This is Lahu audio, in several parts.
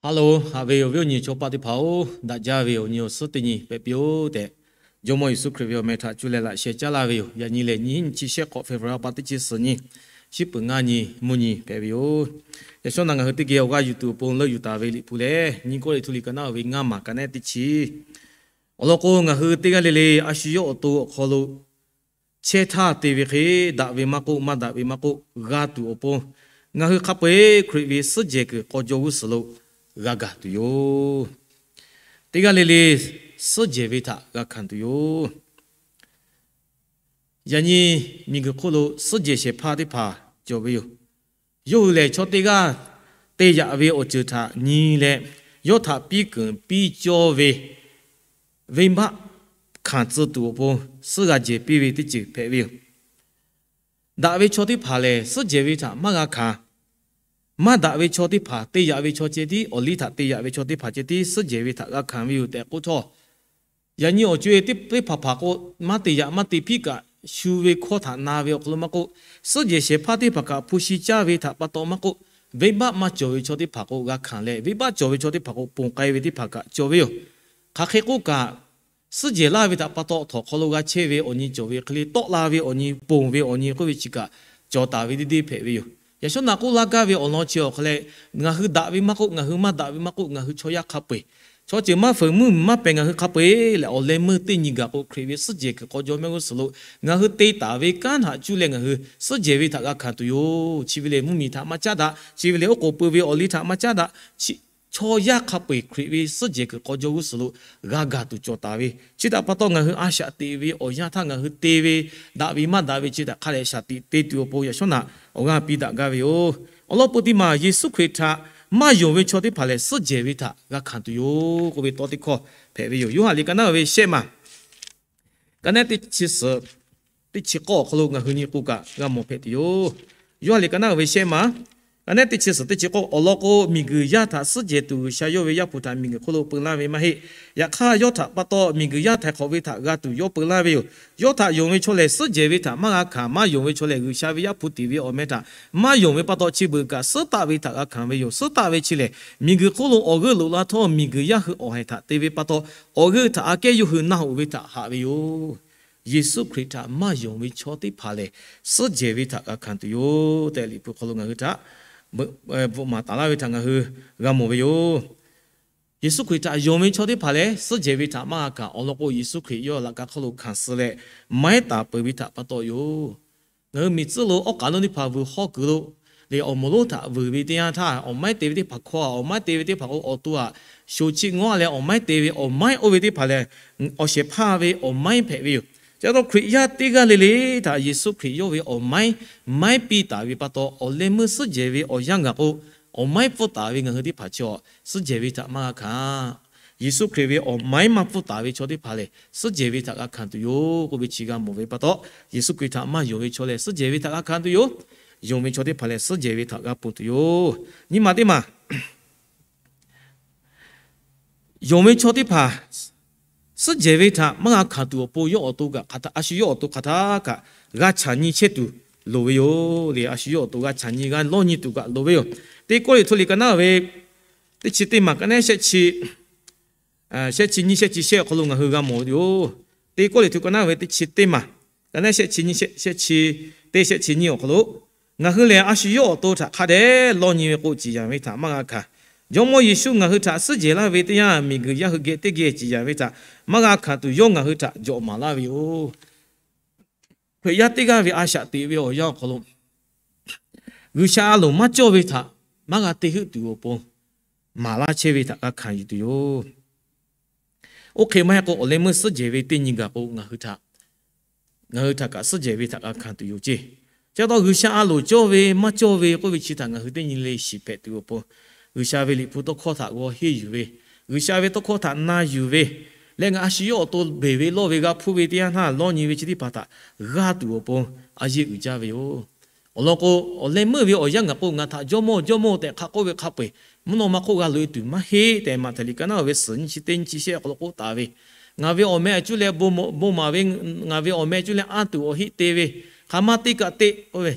Hello, haꞈ ve awˬ viˉ awˬ nyi chaw paˆ teˇ hpaˍ-oˬ, daꞈ jaˇ ve awˬ nyi awˬ suhˉ teˇ nyi hpehꞈ piˇ-oˆ tehꞈ, Jawˇmawˇ Yeˍsuˆ Hkriꞈ ve awˬ meh htaꞈ cuˇ leh laꞈ sheh caˉ laˇ ve yoˬ. Yaꞈ nyi lehˬ, nyiˇ hinˉ nyiˇ chi shehˆ k'awꞈ February pa teˇ chi suhˍ nyi, shiˉ peuˬ ngaˇ nyi mvuhˇ nyi hpehꞈ ve yoˬ. Yaꞈ shawˉ naꞈ ngaˬ hui teˇ geh awˬ g'aˇ yuˬ tuˬ awˬ pon leuˆ yuˬ taˍ ve Liꞈ hpu lehˬ, nyiˇ Kawˇrenˍhtuˆ liꞈ ka naˉ ve ngaˇ maˬ ka nehˉ teˇ chi awˬ lawn k'o, ngaˬ hui teˇ g'aˇ le le a shu yawˇ awˬ to awˬ hk'aw lo chehˇ htaˇ te ve hk'e, daꞈ ve maˇ k'oˆ, maˇ daꞈ ve maˇ k'oˆ, g'a tuˬ awˬ pon, ngaˬ hui hk'a peu-eˬ Hkriꞈ ve suhˉ jehˬ kuiˬ k'aw jaw g'uˇ suhˍ lo g'a gaˬ tuˬ yoˬ. Teˇ g'aˇ le le suhˉ jehˬ ve htaꞈ g'a hkanˍ tuˬ yoˬ. Yaꞈ nyi miˬguiˬ hk'oˆ lo suhˉ jehˬ shehˍ hpaˇ teˇ hpaˍ cawˬ ve yoˬ. Yawˇ hui lehˬ, chaw teˇ g'aˇ te yaꞈ ve awˬ ceuˬ htaꞈ nyi leh, yawˇ htaꞈ piˇ keunˍ piˇ cawˇ ve venˇbaˆ hkanˍ tcuh tuˬ awˬ pon suhˉ g'a jehˬ piˇ ve teˇ ceuˬ hpehꞈ ve yoˬ. Daꞈ ve chaw teˇ hpaˍ lehˬ, suhˉ jehˬ ve htaꞈ maˇ g'a hkanˍ. Maˇ daꞈ ve chaw teˇ hpaˍ, te yaꞈ ve chaw ceh tiˉ, awˬ liˇ htaꞈ te yaꞈ ve chaw teˇ hpaˍ ceh tiˉ suhˉ jehˬ ve htaꞈ g'a hkanˍ ve yoˬ tehꞈ k'oˆ htawˇ, yaꞈ nyi awˬ co-e teˇ hpaˍ hpaˍ k'o, maˇ te yaꞈ maˇ te piˇ kaꞈ, shu ve hkawˇ htaꞈ na ve awˬ hk'aw lo maˇ k'oˆ, suhˉ jehˬ shehˍ hpaˇ teˇ hpaˍ kaꞈ hpu shi caˇ ve htaꞈ pa taw maˇ k'oˆ, venˇbaˆ maˇ cawˬ ve chaw teˇ hpaˍ k'o g'a hkanˍ leh, venˇbaˆ cawˬ ve chaw teˇ hpaˍ k'o ponˬ k'ai ve teˇ hpaˍ kaꞈ cawˬ ve yoˬ. Hk'aˬ hk'e k'oˆ kaꞈ, suhˉ jehˬ laˇ ve htaꞈ pa taw htawnˍ hk'aw lo g'a chehˇ ve awˬ nyi cawˬ ve hk'e le, tawˆ la ve awˬ nyi, ponˬ ve awˬ nyi k'oˆ ve chi kaꞈ cawˬ taˍ ve deˇ deˇ hpehꞈ ve yoˬ. Yaꞈ shawˉ naꞈ k'oˆ laˇ gaˇ ve awˬ lawn chi awˬ hk'aw leh, ngaˬ hui daꞈ ve maˇ k'oˆ, ngaˬ hui maˇ daꞈ ve maˇ k'oˆ, ngaˬ hui chaw yaˇ hk'a peu-eˬ, chaw ceuˬ maˇ feuˍ mvuhˇmiˬ maˇ pehˬ ngaˬ hui hk'a peu-eˬ lehˬ, awˬ leh meuˇ teˇ nyi gaˬ k'o, Hkriꞈ ve suhˉ jehˬ kuiˬ k'aw jaw mehˆ g'uˇ suhˍ lo ngaˬ hui te taˍ ve kanˉ htaꞈ cuˇ leh ngaˬ hui suhˉ jehˬ ve htaꞈ g'a hkanˍ tuˬ yoˬ. Chi ve lehˬ, mvuhˇmiˬ htaꞈ maˇ caˉ daꞈ, chi ve lehˬ, oˉ k'oˍ pui ve awˬ liˇ htaꞈ maˇ caˉ daꞈ, chaw yaˇ hk'a peu-eˬ Hkriꞈ ve suhˉ jehˬ kuiˬ k'aw jaw g'uˇ suhˍ lo g'a gaˬ tuˬ cawˬ taˍ ve, chi htaꞈ pa taw ngaˬ hui a shaꞈ teꞈ ve awˬ yanˇ htaˇ ngaˬ hui te ve, daꞈ ve maˇ daꞈ ve chi htaꞈ hk'a dehꞈ shaˍ tiꞈ te tuˬ awˬ pon yaꞈ shawˉ naꞈ awˬ g'aˇ piˇ daꞈ gaˇ ve yoˬ. Awˬ lawn peu teˇ maˬ Yeˍsuˆ Hkriꞈ htaꞈ maˇ yonˍ ve chaw teˇ hpaˍ lehˬ, suhˉ jehˬ ve htaꞈ g'a hkanˍ tuˬ yoˬ k'oˆ ve tawˇ teˇ hkawˇ hpehꞈ ve yoˬ. Yoˇhanˬ liꞈ ka naˉ ve shehˆ maˬ ka nehˉ teˇ chi suhˍ teˇ chi k'awˇ awˬ hk'aw lo ngaˬ hui nyi k'o kaꞈ g'a mawˬ hpehꞈ tuˬ yoˬ. Yoˇhanˬ liꞈ ka naˉ ve shehˆ maˬ ka nehˉ teˇ chi suhˍ teˇ chi k'awˇ awˬ lawn k'o, miˬguiˬ yaˇ htaꞈ suhˉ jehˬ tuˬ G'uiˬsha yawˇ ve Yaˇ hpu htaꞈ miˬguiˬ hk'oˆ lo peu laˇ ve maˇ heˆ. Yaꞈ hk'aˇ, yawˇ htaꞈ pa taw miˬguiˬ yaˇ htaiˍ hk'awꞈ ve htaꞈ g'a tuˬ yawˇ peu laˇ ve yoˬ. Yawˇ htaꞈ yonˍ ve chaw lehˬ, suhˉ jehˬ ve htaꞈ maˇ g'a hkanˍ. Maˇ yonˍ ve chaw lehˬ, G'uiˬsha ve Yaˇ hpu tiˍ ve awˬ meh htaꞈ maˇ yonˍ ve pa taw, chi beuꞈ kaꞈ suhˉ taˆ ve htaꞈ g'a hkanˍ ve yoˬ. Suhˉ taˆ ve chi lehˬ, miˬguiˬ hk'oˆ lo awˬ g'euˆ loꞈ la htawˇ, miˬguiˬ yaˇ hui awˬ haiˬ htaꞈ te ve pa taw, awˬ g'euˆ htaꞈ aꞈ kehˉ yawˇ hui na hoꞈ ve htaꞈ haꞈ ve yoˬ. Yeˍsuˆ Hkriꞈ htaꞈ maˇ yonˍ ve chaw teˇ hpaˍ lehˬ, suhˉ jehˬ ve htaꞈ g'a hkanˍ tuˬ yoˬ tehꞈ, Liꞈ hpu hk'aw lo ngaˬ hui htaꞈ bvuhꞈ maˍ taˍ laˇ ve htaꞈ ngaˬ hui g'a mawˬ ve yoˬ. Yeˍsuˆ Hkriꞈ htaꞈ yonˍ ve chaw teˇ hpaˍ lehˬ, suhˉ jehˬ ve htaꞈ maˇ g'a hkanˍ. Awˬ lawn k'o, Yeˍsuˆ Hkriꞈ yawˇ laꞈ ka hk'oˆ lo hkanˍ suh leh, maiˉ taˍ peuˬ ve htaꞈ pa taw yoˬ. Ngaˬ hui miˬ tcuhˉ lo awˉ k'aˍ lonˉ teˇ hpaˍ vuiˬ hawˇ kuiˬ lo lehˬ, awˬ moˍ lonˉ htaꞈ vuiˬ ve teˇ yanˇ htaˇ, awˬ maiˉ te ve teˇ hpaˍ hkawˇ, awˬ maiˉ te ve teˇ hpaˍ k'o, awˬ to aꞈ shoˍ chi ngawˉ leh awˬ maiˉ te ve, awˬ maiˉ oˇ ve teˇ hpaˍ lehˬ, awˬ shehˍ hpaˇ ve awˬ maiˉ hpehꞈ ve yoˬ. Chi pa taw, Hkriꞈ yaˇ teˇ g'aˇ le le htaꞈ Yeˍsuˆ Hkriꞈ yawˇ ve awˬ maiˉ maiˉ piˇ taˍ ve pa taw, awˬ leh meuˇ suhˉ jehˬ ve awˬ yanˇ gaˬ k'o, awˬ maiˉ pfuhˇ taˍ ve ngaˬ hui teˇ hpaˍ chi awˬ suhˉ jehˬ ve htaꞈ maˇ g'a hkanˍ. Yeˍsuˆ Hkriꞈ ve awˬ maiˉ maˇ pfuhˇ taˍ ve chaw teˇ hpaˍ lehˬ, suhˉ jehˬ ve htaꞈ g'a hkanˍ tuˬ yoˬ k'oˆ ve chi g'a mawˬ ve pa taw, Yeˍsuˆ Hkriꞈ htaꞈ maˇ yonˍ ve chaw lehˬ, suhˉ jehˬ ve htaꞈ g'a hkanˍ tuˬ yoˬ. Yonˍ ve chaw teˇ hpaˍ lehˬ, suhˉ jehˬ ve htaꞈ g'a ponˬ tuˬ yoˬ. Nyi ma teˇ maˬ yonˍ ve chaw teˇ hpaˍ suhˉ jehˬ ve htaꞈ maˇ g'a hkanˍ tuˬ awˬ pon, yawˇ awˬ to kaꞈ hk'aˬ htaˇ, a shu yawˇ awˬ to hk'aˬ htaˇ kaꞈ g'a chaꞈ nyi chehˇ tuˬ loˍ ve yoˬ le. A shu yawˇ awˬ to g'a chaꞈ nyi, g'a lawˇ nyi tuˬ kaꞈ loˍ ve yoˬ. Teˇ Kawˇrenˍhtuˆ liꞈ ka naˉ ve teˇ chi teˇ maˬ ka nehˉ shehˆ chi, shehˆ chi nyiˇ, shehˆ chi shehˆ awˬ hk'aw lo ngaˬ hui g'a mawˬ ve yoˬ. Teˇ Kawˇrenˍhtuˆ ka naˉ ve teˇ chi teˇ maˬ ka nehˉ shehˆ chi nyiˇ, shehˆ chi teˇ, shehˆ chi nyiˇ awˬ hk'aw lo, ngaˬ hui lehˬ a shu yawˇ awˬ to htaꞈ hk'a dehꞈ lawˇ nyi ve k'o, ciˍ yanˍ ve htaꞈ maˇ g'a hkanˍ. Jawˇmawˇ Yeˍsuˆ ngaˬ hui htaꞈ suhˉ jehˬ laˇ ve teˇ yanˇ, miˬguiˬ yaˇ hui geh teˇ geh ciˍ yanˍ ve htaꞈ maˇ g'a hkanˍ tuˬ, yawˇ ngaˬ hui htaꞈ jawꞈ maˍ laˇ ve yoˬ. Hkriꞈ yaˇ teˇ g'aˇ ve a shaꞈ teꞈ ve awˬ yanˇ awˬ hk'aw lo, G'uiˬsha a loˍ maˇ cawˇ ve htaꞈ maˇ g'a te heuˆ tuˬ awˬ pon, maˍ laˇ chehˇ ve htaꞈ g'a hkanˍ yuˬ tuˬ yoˬ. Oˇ hk'e maˇ heˆ k'o, awˬ leh meuˇ suhˉ jehˬ ve teˇ nyi gaˬ k'o, ngaˬ hui htaꞈ, ngaˬ hui htaꞈ kaꞈ suhˉ jehˬ ve htaꞈ g'a hkanˍ tuˬ yoˬ ceˇ. Chi pa taw, G'uiˬsha a loˍ cawˇ ve maˇ cawˇ ve k'oˆ ve chi htaꞈ ngaˬ hui teˇ nyi le shiˍ hpehꞈ tuˬ awˬ pon, G'uiˬsha ve Liꞈ hpu tawˇ hkawˇ htaꞈ g'aw henˇ yuˬ ve, G'uiˬsha ve tawˇ hkawˇ htaꞈ na yuˬ ve, leh ngaˬ a shu yawˇ awˬ to beˬ ve lawˇ ve g'a hpuˇ ve teˇ yanˇ htaˇ lawˇ nyi ve chi teˇ hpaˍ htaꞈ g'aˇ tuˬ awˬ pon a yeˇ uiˍ jaˇ ve yoˬ. Awˬ lawn k'o, awˬ leh meuˇ ve awˬ yanˇ gaˬ k'o, ngaˬ htaꞈ Jawˇmawˇ, Jawˇmawˇ tehꞈ hk'a k'oˆ ve hk'a peu-eˬ, mvuhˇ naw ma hk'oˆ g'a loꞈ-e tuˬ maˇ heˆ tehꞈ, Maꞈhtehˍ liꞈ ka naˉ ve suhˍ nyiˇ chi teˇ nyiˇ chi shehˆ awˬ hk'aw lo k'oˆ taˍ ve, ngaˬ ve awˬ meh a cuˇ leh bon maˍ ve, ngaˬ ve awˬ meh a cuˇ leh anˇ tuˬ awˬ heˆ te ve, hk'aˬ ma teˇ kaꞈ te k'oˆ ve,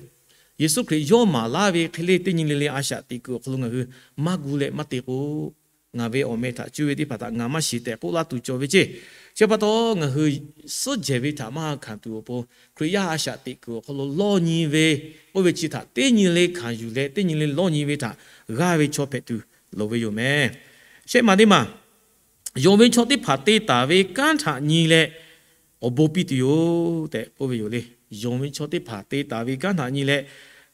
Yeˍsuˆ Hkriꞈ yawˇ maˍ laˇ ve hk'e le teˇ nyi le le a shaꞈ teꞈ kuiˬ awˬ hk'aw lo ngaˬ hui maˇ gu leh maˇ te k'o, ngaˬ ve awˬ meh htaꞈ cuˇ ve teˇ hpaˍ htaꞈ ngaˬ maˇ shiˍ tehꞈ k'oˆ laˇ tuˬ cawˬ ve ceˇ. Chi pa taw ngaˬ hui suhˉ jehˬ ve htaꞈ maˇ g'a hkanˍ tuˬ awˬ pon, Hkriꞈ yaˇ a shaꞈ teꞈ kuiˬ awˬ hk'aw lo lawˇ nyi ve, oˇ ve chi htaꞈ teˇ nyi le hkanˍ yuˬ leh teˇ nyi le lawˇ nyi ve htaꞈ g'aˇ ve chaw hpehꞈ tuˬ loˍ ve yoˬ meh. Shehˆ maˬ teˇ maˬ, yonˍ ve chaw teˇ hpaˍ te taˍ ve kanˉ htaꞈ nyi leh awˬ bon piˇ tuˬ yoˬ tehꞈ k'oˆ ve yoˬ le. Yonˍ ve chaw teˇ hpaˍ te taˍ ve kanˉ htaꞈ nyi leh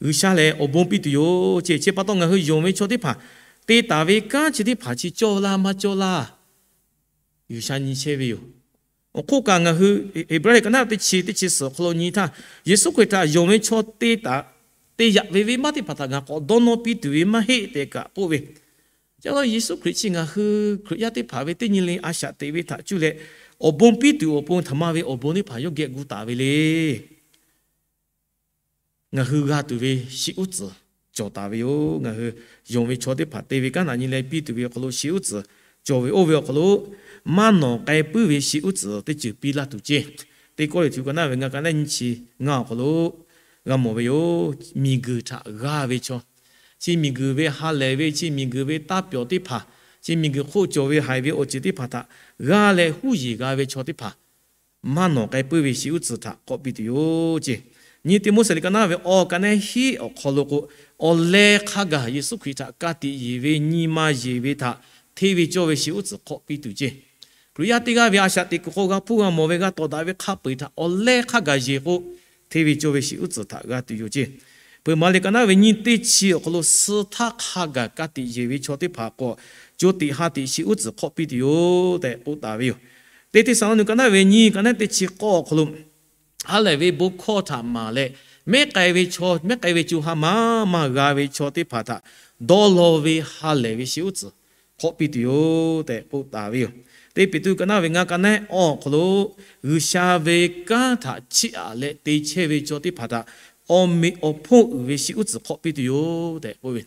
G'uiˬsha lehˬ awˬ bon piˇ tuˬ yoˬ ceˇ. Chi pa taw ngaˬ hui yonˍ ve chaw teˇ hpaˍ te taˍ ve kanˉ chi teˇ hpaˍ chi cawˇ laˇ maˇ cawˇ laˇ, G'uiˬsha nyi chehˇ ve yoˬ. Awˬ hk'oˆ kaꞈ ngaˬ hui Heˍbrehˇ ka naˉ teˇ chi teˇ chi suhˍ awˬ hk'aw lo nyi htaˇ, Yeˍsuˆ Hkriꞈ htaꞈ yonˍ ve chaw te taˍ, te yaꞈ ve venˇbaˆ teˇ hpaˍ htaꞈ ngaˬ k'awꞈ dawˇ nawˇ piˇ tuˬ ve maˇ heˆ tehꞈ kaꞈ k'oˆ ve. Chi pa taw Yeˍsuˆ Hkriꞈ chi ngaˬ hui Hkriꞈ yaˇ teˇ hpaˍ ve teˇ nyi le a shaꞈ teꞈ ve htaꞈ cuˇ leh awˬ bon piˇ tuˬ awˬ pon htaꞈ ma ve awˬ bon teˇ hpaˍ yawˇ geh gu taˍ ve le. Ngaˬ hui g'a tuˬ ve shi uˉ tcuhˍ cawˬ taˍ ve yoˬ. Ngaˬ hui yonˍ ve chaw teˇ hpaˍ te ve kanˉ htaꞈ nyi leh piˇ tuˬ ve awˬ hk'aw lo shi uˉ tcuhˍ cawˬ ve oˇ ve awˬ hk'aw lo, maˇ nawˬ k'ai puiˉ ve shi uˉ tcuhˍ teˇ ceuˬ piˇ laˇ tuˬ ceˇ. Teˇ Kawˇrenˍhtuˆ ka naˉ ve ngaˇ ka naˉ nyiˇ chi ngaˇ awˬ hk'aw lo g'a mawˬ ve yoˬ. Miˬguiˬ htaꞈ g'aˇ ve chaw, chi miˬguiˬ ve ha lehˬ ve, chi miˬguiˬ ve taˇ pyawˬ teˇ hpaˍ, chi miˬguiˬ hk'oˆ cawˬ ve haiˬ ve awˬ ceuˬ teˇ hpaˍ htaꞈ g'aˇ leh huˉ yeˬ g'a ve chaw teˇ hpaˍ maˇ nawˬ k'ai puiˉ ve shi uˉ tcuhˍ htaꞈ k'awꞈ piˇ tuˬ yoˬ ceˇ. Nyiˇ Tiˆmoˉseˍ liꞈ ka naˉ ve awˬ ka naˉ hiˆ awˬ hk'aw lo k'o, awˬ leh hk'a gaˬ Yeˍsuˆ Hkriꞈ htaꞈ ka tiꞈ yeˬ ve nyi ma yeˬ ve htaꞈ hteˇ ve cawˇ ve shi uˉ tcuhˍ hk'awꞈ piˇ tuˬ ceˇ. Hkriꞈ yaˇ teˇ g'aˇ ve a shaꞈ teꞈ kuiˬ hk'aw g'a hpuˇ g'a mawˬ ve g'a tawˍ daꞈ ve hk'a peu-eˬ htaꞈ awˬ leh hk'a gaˬ yeˬ k'o, hteˇ ve cawˇ ve shi uˉ tcuhˍ htaꞈ g'a tuˬ yoˬ ceˇ. Peuˬ maˍ liꞈ ka naˉ ve nyiˇ teˇ chi awˬ hk'aw lo suh htaˇ hk'a gaˬ ka tiꞈ yeˬ ve chaw teˇ hpaˍ k'awꞈ co tiꞈ ha tiꞈ shi uˉ tcuhˍ hk'awꞈ piˇ tuˬ yoˬ tehꞈ k'oˆ taˍ ve yoˬ. Teˇ Hteˇsaˍlawˇniˆ ka naˉ ve nyiˇ ka naˉ teˇ chi k'awˇ awˬ hk'aw lo, ha lehˬ ve bon hkawˇ htaꞈ maˍ leh, mehˉ k'ai ve chaw, mehˉ k'ai ve co ha maˇ maˇ g'a ve chaw teˇ hpaˍ htaꞈ dawˇ law ve ha lehˬ ve shi uˉ tcuhˍ hk'awꞈ piˇ tuˬ yoˬ tehꞈ k'oˆ taˍ ve yoˬ. Teˇ Peˍtruˆ ka naˉ ve ngaˇ ka naˉ awˬ hk'aw lo, G'uiˬsha ve kanˉ htaꞈ chiˇ aꞈ leh te chehˇ ve chaw teˇ hpaˍ htaꞈ awˬ meꞈ awˬ hponˇ uiˍ ve shi uˉ tcuhˍ hk'awꞈ piˇ tuˬ yoˬ tehꞈ k'oˆ ve.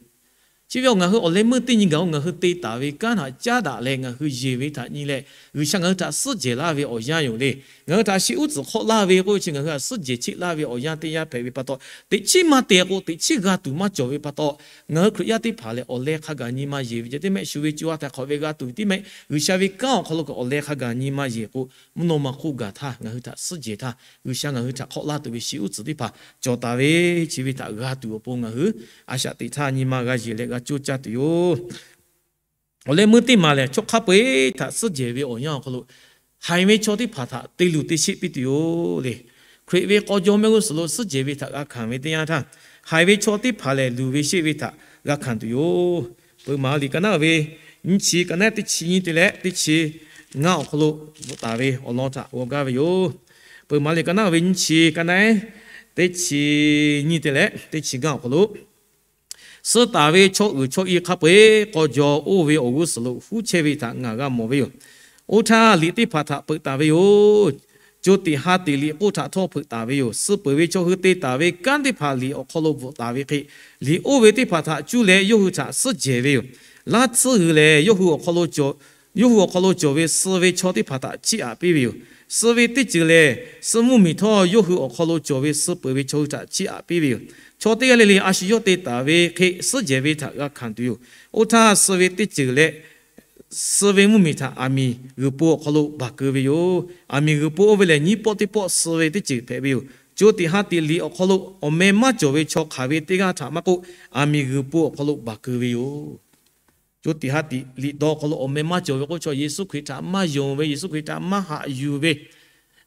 Chi ve awˬ ngaˬ hui awˬ leh meuˇ teˇ nyi gaˬ-o, ngaˬ hui te taˍ ve kanˉ htaꞈ caˉ daꞈ leh ngaˬ hui yeˬ ve htaꞈ nyi leh, G'uiˬsha ngaˬ hui htaꞈ suhˉ jehˬ laˇ ve awˬ yanˇ yoˬ le. Ngaˬ hui htaꞈ shi uˉ tcuhˍ hk'awꞈ laˇ ve k'oˆ ve chi ngaˬ hui htaꞈ suhˉ jehˬ cheˆ laˇ ve awˬ yanˇ teˇ yanˇ hpehꞈ ve pa taw, teꞈ chiˉ maˇ te k'o teꞈ chiˉ g'a tuˬ maˇ cawˬ ve pa taw, ngaˬ hui Hkriꞈ yaˇ teˇ hpaˍ lehˬ awˬ leh hk'a gaˬ nyi ma yeˬ ve ceh teˇ mehˆ shu ve co ha htaꞈ hk'awꞈ ve g'a tuˬ ve teˇ mehˆ G'uiˬsha ve kanˉ awˬ hk'aw lo kaꞈ awˬ leh hk'a gaˬ nyi ma yeˬ k'o, mvuhˇ naw ma hk'oˆ gaˬ htaˇ ngaˬ hui htaꞈ suhˉ jehˬ htaˇ, G'uiˬsha ngaˬ hui htaꞈ hk'awꞈ laˇ tuˬ ve shi uˉ tcuhˍ teˇ hpaˍ cawˬ taˍ ve, chi ve htaꞈ g'a tuˬ awˬ pon ngaˬ hui a shaꞈ teꞈ htaˇ nyi ma g'a yeˬ leh g'a coˇ caˇ tuˬ yoˬ. Awˬ leh meuˇ teˇ maˬ lehˬ, chaw hk'a peu-eˬ htaꞈ suhˉ jehˬ ve awˬ yanˇ awˬ hk'aw lo, haiˬ ve chaw teˇ hpaˍ htaꞈ te luˬ te sheˆ piˇ tuˬ yoˬ le. Hkriꞈ ve k'aw jaw mehˆ g'uˇ suhˍ lo suhˉ jehˬ ve htaꞈ g'a hkanˍ ve teˇ yanˇ htaˇ, haiˬ ve chaw teˇ hpaˍ lehˬ luˬ ve sheˆ ve htaꞈ g'a hkanˍ tuˬ yoˬ. Peuˬ maˍ liꞈ ka naˉ ve nyiˇ chi ka naˉ teˇ chi nyiˇ te leh teˇ chi ngaˇ awˬ hk'aw lo bvuhꞈ taˍ ve awˬ lawn htaꞈ g'aw gaˇ ve yoˬ. Peuˬ maˍ liꞈ ka naˉ ve nyiˇ chi ka naˉ teˇ chi nyiˇ te leh teˇ chi ngaˇ awˬ hk'aw lo, suh taˍ ve chaw uiˍ chaw i hk'a peu-eˬ k'aw jaw oˇ ve awˬ g'uˇ suhˍ lo huˉ chehˇ ve htaꞈ ngaˬ g'a mawˬ ve yoˬ. Oˇ htaˇ liꞈ teˇ hpaˍ htaꞈ peuꞈ taˍ ve yoˬ. Co tiꞈ ha tiꞈ liꞈ k'oˆ htaꞈ htawˇ hpeuꞈ taˍ ve yoˬ. Suh peuˬ ve chaw hui te taˍ ve kanˉ teˇ hpaˍ liꞈ awˬ hk'aw lo bvuhꞈ taˍ ve hk'e, liꞈ oˇ ve teˇ hpaˍ htaꞈ cuˇ leh yawˇ hui htaꞈ suhˉ jehˬ ve yoˬ. Laˇ tsuhˇ g'uiˬ lehˬ, yawˇ hui awˬ hk'aw lo cawˬ ve suh ve chaw teˇ hpaˍ htaꞈ chiˇ aꞈ piˇ ve yoˬ. Suh ve teˇ ceuˬ lehˬ, suh mvuhˇ miˬ htawˇ yawˇ hui awˬ hk'aw lo cawˬ ve suh peuˬ ve chaw hui htaꞈ chiˇ aꞈ piˇ ve yoˬ. Chaw teˇ g'aˇ le le a shu yawˇ te taˍ ve hk'e suhˉ jehˬ ve htaꞈ g'a hkanˍ tuˬ yoˬ. Oˇ htaˇ suh ve teˇ ceuˬ leh, suh ve mvuhˇ miˬ htaꞈ aˬ miˍ g'uiˬ po awˬ hk'aw lo baˬ keu ve yoˬ. Aˬ miˍ g'uiˬ po oˇ ve lehˬ, nyiˇ pawˆ teˇ pawˆ suh ve teˇ ceuˬ hpehꞈ ve yoˬ. Co tiꞈ ha tiꞈ liꞈ awˬ hk'aw lo awˬ meh maˇ cawˬ ve chaw hk'aˬ ve teˇ g'aˇ htaꞈ maˇ k'oˆ, aˬ miˍ g'uiˬ po awˬ hk'aw lo baˬ keu ve yoˬ. Co tiꞈ ha tiꞈ liꞈ dawˇ hk'aw lo awˬ meh maˇ cawˬ ve k'oˆ, chaw Yeˍsuˆ Hkriꞈ htaꞈ maˇ yonˍ ve, Yeˍsuˆ Hkriꞈ htaꞈ maˇ haꞈ yuˬ ve,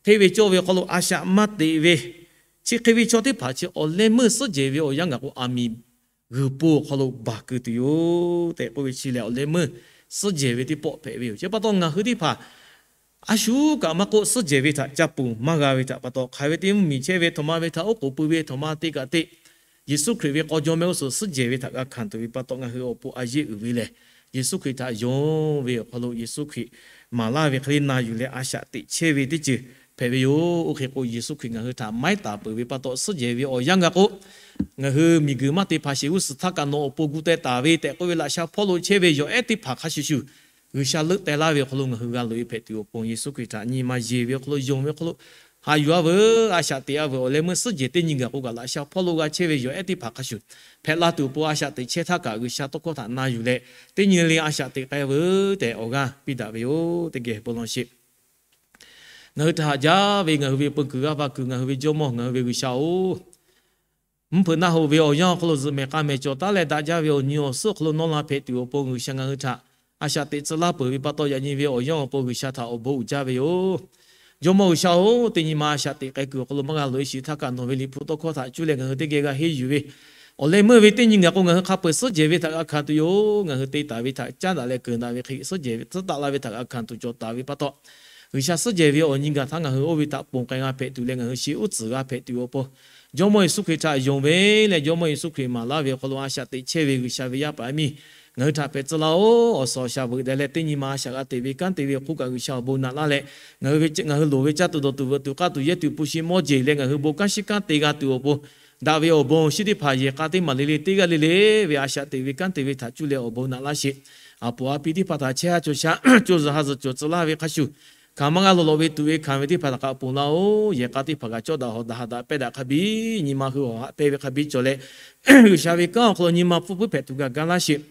hteˇ ve cawˇ ve awˬ hk'aw lo a shaꞈ maˇ teꞈ ve, chi hk'e ve chaw teˇ hpaˍ chi awˬ leh meuˇ suhˉ jehˬ ve awˬ yanˇ gaˬ k'o, aˬ miˍ g'uiˬ po awˬ hk'aw lo baˬ keu tuˬ yoˬ tehꞈ k'oˆ ve chi lehˬ, awˬ leh meuˇ suhˉ jehˬ ve teˇ pawˆ hpehꞈ ve yoˬ. Chi pa taw ngaˬ hui teˇ hpaˍ a shu kaꞈ maˇ k'oˆ, suhˉ jehˬ ve htaꞈ ca ponˬ maˇ g'a ve htaꞈ pa taw, hk'aˬ ve teˇ mvuhˇ miˬ chehˇ ve htaꞈ ma ve htaꞈ oˉ k'oˍ pui ve htaꞈ ma te kaꞈ te, Yeˍsuˆ Hkriꞈ ve k'aw jaw mehˆ g'uˇ suhˍ suhˉ jehˬ ve htaꞈ g'a hkanˍ tuˬ ve pa taw, ngaˬ hui awˬ pon a yeˇ uiˍ ve lehˬ, Yeˍsuˆ Hkriꞈ htaꞈ yonˍ ve awˬ hk'aw lo Yeˍsuˆ Hkriꞈ maˍ laˇ ve hk'e le na yuˬ leh a shaꞈ teꞈ chehˇ ve teˇ ceuˬ hpehꞈ ve yoˬ. Oˇ hk'e k'o, Yeˍsuˆ Hkriꞈ ngaˬ hui htaꞈ maiˉ taˍ peuˬ ve pa taw, suhˉ jehˬ ve awˬ yanˇ gaˬ k'o, ngaˬ hui miˬguiˬ maˇ te hpanˍ sheˍ g'uˇ suhˍ htaˇ kaꞈ nawˬ awˬ pon gu teh taˍ ve tehꞈ k'oˆ ve laꞈ sha hpawˇ lo chehˇ ve yawˬ ehˉ teˇ hpaˍ hk'a shuˍ shuˍ, G'uiˬsha leuˆ teh laˇ ve awˬ hk'aw lo ngaˬ hui g'a loꞈ e hpehꞈ tuˬ awˬ pon, Yeˍsuˆ Hkriꞈ htaꞈ nyi ma yeˬ ve awˬ hk'aw lo, yonˍ ve awˬ hk'aw lo, a yuˬ-a veuˬ, a shaꞈ teꞈ-a veuˬ, awˬ leh meuˇ suhˉ jehˬ teˇ nyi gaˬ k'o kaꞈ laꞈ sha hpawˇ lo g'a chehˇ ve yawˬ ehˉ teˇ hpaˍ hk'a shuˍ hpehꞈ la tuˬ awˬ pon a shaꞈ teꞈ chehˇ htaˇ kaꞈ G'uiˬsha tawˇ hkawˇ htaꞈ na yuˬ leh, teˇ nyi le le a shaꞈ teꞈ k'ai veuˬ tehꞈ awˬ g'aˇ piˇ daꞈ ve yoˬ. Teˇ geh bon lawˬ sheˍ. Ngaˬ hui htaꞈ haꞈ jaˇ ve ngaˬ hui ve peu kuiˬ g'aˇ va kuiˬ ngaˬ hui ve Jawˇmawˇ, ngaˬ hui ve G'uiˬsha-oˬ, mvuhˇ hpeuꞈ naˆ hoꞈ ve awˬ yanˇ awˬ hk'aw lo zuhꞈ mehˍ k'a mehˍ cawˬ taˉ leh daꞈ jaˇ ve awˬ nyi awˬ suhˉ awˬ hk'aw lo nawˇ la hpehꞈ tuˬ awˬ pon G'uiˬsha ngaˬ hui htaꞈ a shaꞈ teꞈ tcuh laˇ peuˬ ve pa taw, yaꞈ nyi ve awˬ yanˇ awˬ pon G'uiˬsha htaꞈ awˬ bon uiˍ jaˇ ve yoˬ. Jawˇmawˇ G'uiˬsha-oˬ, teˇ nyi ma a shaꞈ teꞈ k'ai kuiˬ awˬ hk'aw lo maˇ g'a loꞈ-e shiˍ htaˇ kaꞈ nawˬ ve Liꞈ hpu tawˇ hkawˇ htaꞈ cuˇ leh ngaˬ hui teˇ geh g'a henˇ yuˬ ve awˬ leh meuˇ ve teˇ nyi gaˬ k'o ngaˬ hui hk'a peu-eˬ suhˉ jehˬ ve htaꞈ g'a hkanˍ tuˬ yoˬ. Ngaˬ hui te taˍ ve htaꞈ caˉ daꞈ leh keunˍ daꞈ ve hk'e suhˉ jehˬ ve tcuhˉ taˍ la ve htaꞈ g'a hkanˍ tuˬ cawˬ taˍ ve pa taw, G'uiˬsha suhˉ jehˬ ve awˬ nyi gaˬ htaˇ ngaˬ hui oˇ ve htaꞈ ponˬ k'ai g'a hpehꞈ tuˬ leh ngaˬ hui shi uˉ tcuhˍ g'a hpehꞈ tuˬ awˬ pon, Jawˇmawˇ Yeˍsuˆ Hkriꞈ htaꞈ yonˍ ve leh Jawˇmawˇ Yeˍsuˆ Hkriꞈ maˍ laˇ ve awˬ hk'aw lo a shaꞈ teꞈ chehˇ ve G'uiˬsha ve yaˇ paˍ yaˇ miˇ ngaˬ hui htaꞈ hpehꞈ tcuh laˇ-oˬ. Awˬ suhˍ awˬ shaˍ veuꞈ deh leh teˇ nyi ma a shaꞈ g'a teꞈ ve kanˉ te ve hk'oˆ kaꞈ G'uiˬsha awˬ bon naꞈ laˇ leh, ngaˬ hui ve ngaˬ hui loˍ ve caˇ tuˬ dawˬ tuˬ veuꞈ tuˬ k'aˇ tuˬ yehˇ tuˬ hpu shi mawˇ jeˬ leh ngaˬ hui bon kanˉ shiˉ kanˉ te g'a tuˬ awˬ pon, daꞈ ve awˬ bon shinˉ teˇ hpaˍ yehˬ k'a teˇ maˬ le le teˇ g'aˇ le le ve a shaꞈ teꞈ ve kanˉ te ve htaꞈ cuˇ leh awˬ bon naꞈ laˇ sheˍ. A poˍ a pi teˇ hpaˍ htaꞈ chehˇ ha cawˬ sha, co zuhˬ ha zuhˬ cawˬ tcuh laˇ ve hk'a shuˍ, hkanˍ maˇ g'a lo lawꞈ ve tuꞈ ve hkanˍ ve teˇ hpaˍ htaꞈ kaꞈ ponˬ laˇ-oˬ. Yehˬ k'a teˇ hpaˍ kaꞈ cawˇ daꞈ hawˍ daꞈ ha daꞈ pehˇ daꞈ hk'a biˇ, nyi ma hui hawˍ haꞈ pehˇ ve hk'a biˇ cawˬ leh, G'uiˬsha ve kanˉ awˬ hk'aw lo nyi ma pfuhˇ puiˉ hpehꞈ tuˬ kaꞈ ga laˇ sheˍ.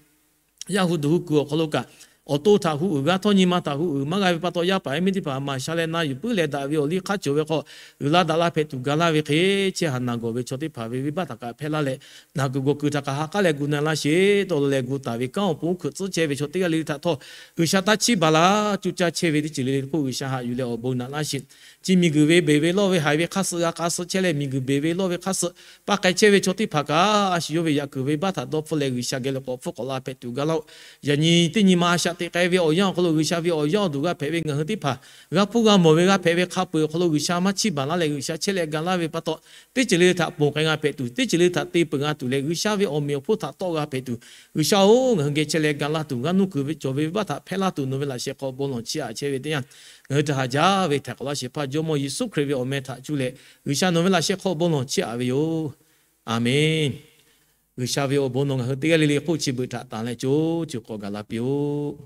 Yaˇ hu duˬ hu kuiˬ awˬ hk'aw lo kaꞈ, awˬ to htaꞈ hu uiˍ g'aˇ htawˇ nyi ma htaꞈ hu uiˍ maˇ g'a ve pa taw, yaˇ paˍ yaˇ miˇ teˇ hpaˍ maˍ sha leh na yuˬ puiˉ leh daꞈ ve awˬ liˇ hk'aˇ cawˬ ve hk'aw, uiˍ la daꞈ la hpehꞈ tuˬ ga laˇ ve hk'e, chehˇ haꞈ naˬ gawˬ ve chaw teˇ hpaˍ ve venˇbaˆ htaꞈ kaꞈ hpehˇ laˇ leh, naˬ kuiˬ gawˬ kuiˬ htaꞈ kaꞈ ha k'aˉ leh gu na laˇ sheˍ. Tawˇ lo leh gu taˍ ve kanˉ awˬ pon hkuiꞈ tcuhˉ chehˇ ve chaw teˇ g'aˇ le le htaꞈ htawˇ, G'uiˬsha taˇ chiˇ baˬ laˇ. Cuˇ caˇ chehˇ ve teˇ ceuˬ le le hk'oˆ G'uiˬsha haꞈ yuˬ leh awˬ bon naꞈ laˇ sheˍ. Chi miˬguiˬ ve beˬ ve lawˇ ve haiˬ ve hk'aˇ suh g'a k'a suh chehˇ leh, miˬguiˬ beˬ ve lawˇ ve hk'aˇ suh paˇ k'ai chehˇ ve chaw teˇ hpaˍ kaꞈ, a shu yawˇ ve yaꞈ kuiˬ ve baˆ htaꞈ dawˇ hpfuhˆ leh G'uiˬsha geh lo k'awꞈ hpfuhˆ k'awꞈ la hpehꞈ tuˬ ga laˇ-oˆ. Yaꞈ nyi teˇ nyi ma a shaꞈ teꞈ k'ai ve awˬ yanˇ awˬ hk'aw lo G'uiˬsha ve awˬ yanˇ awˬ duˬ g'a hpehꞈ ve ngaˬ hui teˇ hpaˍ, g'a hpuˇ g'a mawˬ ve g'a hpehꞈ ve hk'a peu-eˬ awˬ hk'aw lo G'uiˬsha maˇ chiˇ baˬ laˇ leh G'uiˬsha chehˇ leh ga laˇ ve pa taw, teˇ ceuˬ le le htaꞈ ponˬ k'ai g'a hpehꞈ tuˬ, teˇ ceuˬ le le htaꞈ te peuˬ g'a tuˬ leh G'uiˬsha ve awˬ meꞈ awˬ hponˇ htaꞈ tawˆ g'a hpehꞈ tuˬ, G'uiˬsha-oˬ, ngaˬ hui geh chehˇ leh ga laˇ tuˬ, g'a nuˇ kuiˬ ve cawˬ ve venˇbaˆ htaꞈ hpehˇ laˇ tuˬ nawˬ ve laꞈ sheh hk'aw bon lawˬ chiˇ aꞈ chehˇ ve teˇ yanˇ, ngaˬ hui htaꞈ haꞈ jaˇ ve htaiˍ hk'awꞈ laˇ shehˍ hpaˇ Jawˇmawˇ Yeˍsuˆ Hkriꞈ ve awˬ meh htaꞈ cuˇ leh G'uiˬsha nawˬ ve laꞈ sheh hk'aw bon lawˬ chiˇ aꞈ ve yoˬ. Aˬmenˍ. G'uiˬsha ve awˬ bon nawˬ ngaˬ hui teˇ g'aˇ le le hk'oˆ chi beuꞈ htaꞈ tanˍ leh co co k'awꞈ gaˬ la piˇ-oˆ.